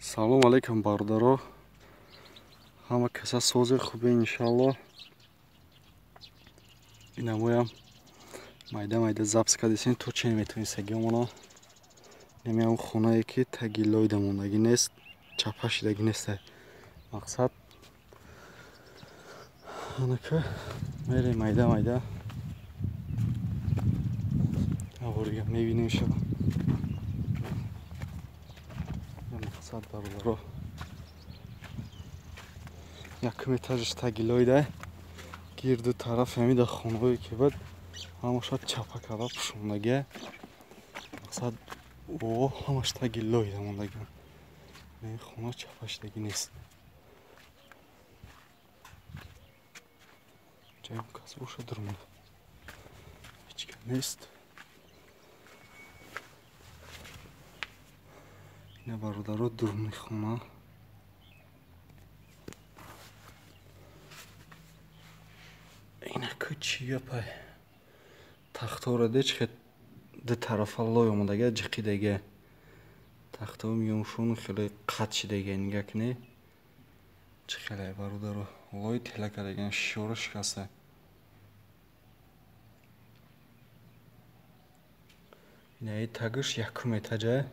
Салом алейкум, бародаро. Ҳама каса сози хубе, иншалло. Инамоям майда майда запис кардесем, то чен метавонистаги омона. Намеам хонае ки таги лойда мондагӣ нест, чапа шидагӣ нест. Мақсад анака мерем майда майда. Аворига мебинем шава. Мақсад бародаро. Якум этажаш таги лойда. Гирду тараф ҳамида хонаҳое ки буд, ҳамаша чапа карда пӯшондагия. Мақсад о ҳамаш таги лойда мондагӣ. Ин хона чапа шидагӣ нест. Ҷаем кас боша дурмонда. Ҳеҷ кас нест. Ина бародаро дурни хона. Инаку чӣ гапай? Тахтора дечхе ду тарафа лой омадага, ҷиқидага. Тахтао миёншон хеле қат шидага, нигаҳ кунед. Чӣ хеле бародаро, лой тела кардаган, шишора шикаста. Инаи тагаш якум этажа.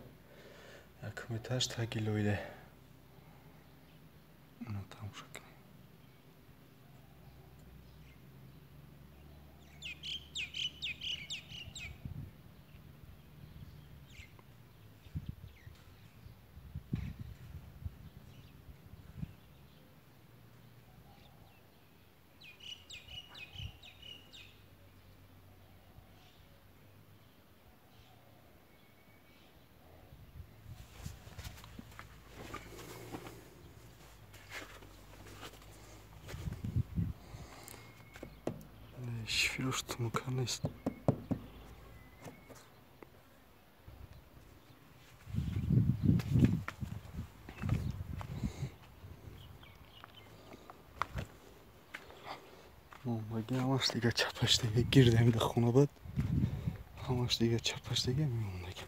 Якум этаж таги лойда. Ина тамошо кунед. Шифирош тунука нест. Мондагӣ ҳамаш дига чапаш дига гирд ҳамида хона буд. Ҳамаш дига чапаш дига мемондагӣ.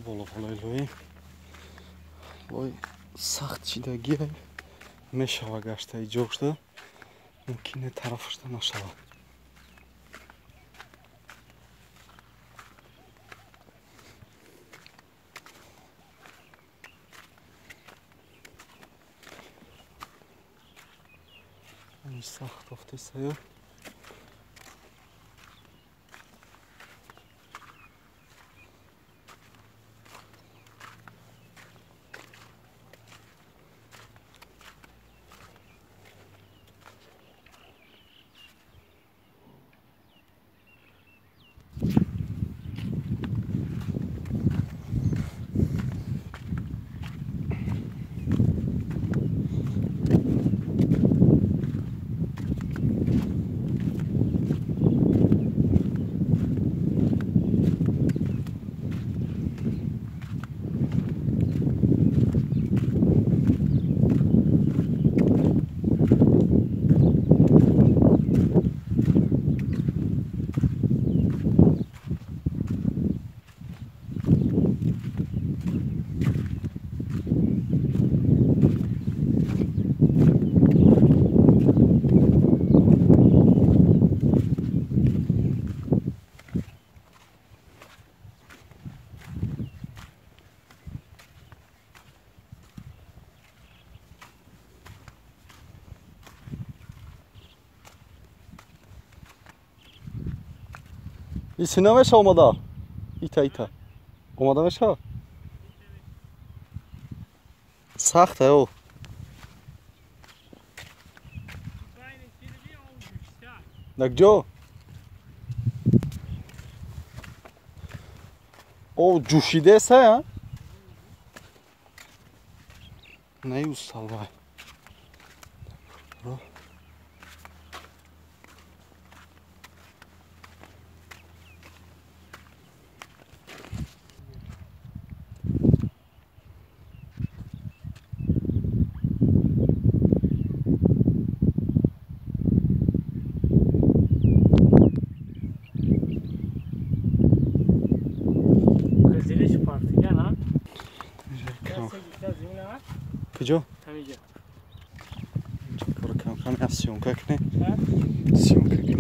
Боло болои лои лой сахт шидагӣ мешава, гашта иҷо шуда мумкин тараф шуда нашава. Сахт офтесаю. Исина меша омада? Ита ита. Омада меша? Сахт о. Накҷо? О, ҷӯшидеса, а? Не усалвай. Куҷо? Ҳамиҷа. Кор кам-кам аз съёмка кунем. Съёмка кунем.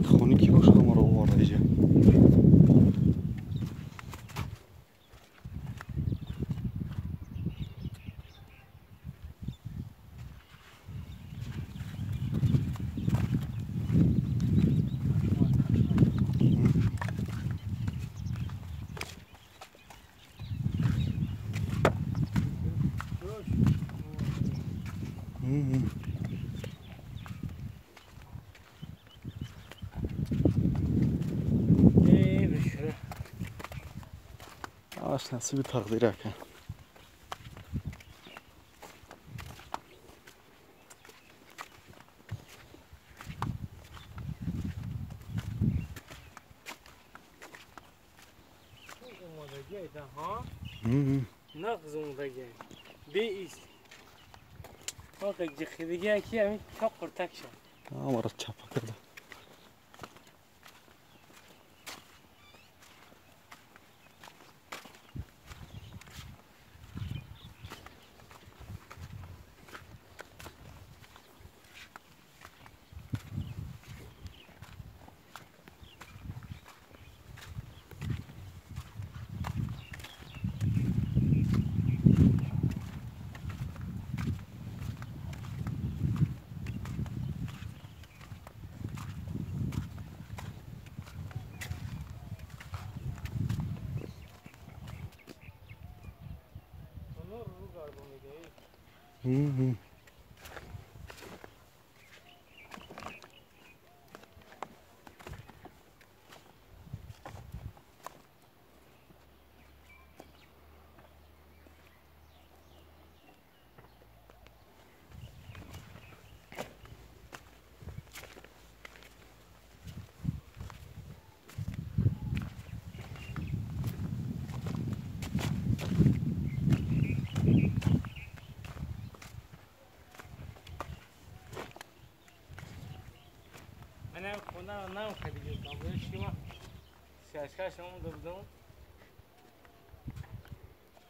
Хони ки боша ҳамаро оварда иҷа? Аш насиби тақдир ака. نقض омодагӣ беист. Ҷиқидагӣ ки ҳамин то қуртак шад. Ҳамаро чапа карда.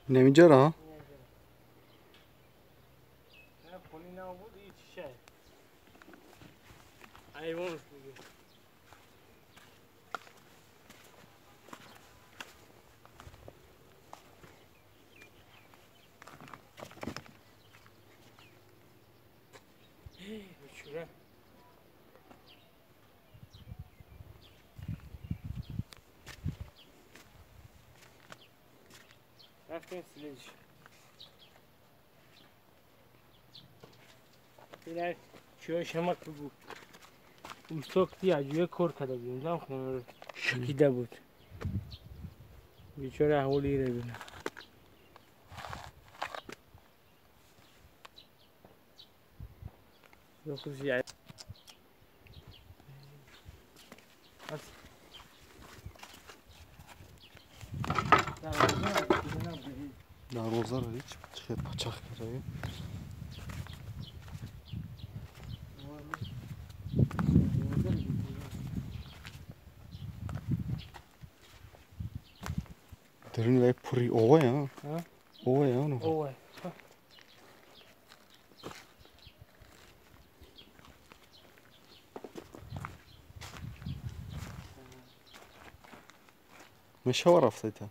نمیجارا؟ نه پولی نبود هیچ شی. ایوان دیگه. چرا؟ رفتیم سیلش. اینه چوه شمک بگو. اوستا کتی عجوه کار کرده بود. اونجا هم خونه رو شکیده بود. بیچاره احوالی رو بینه. Дарвозаро ҳеҷ хел пачах карда. Даруни вай пури овай, а? Овай, а? Овай. Мешава рафтайта?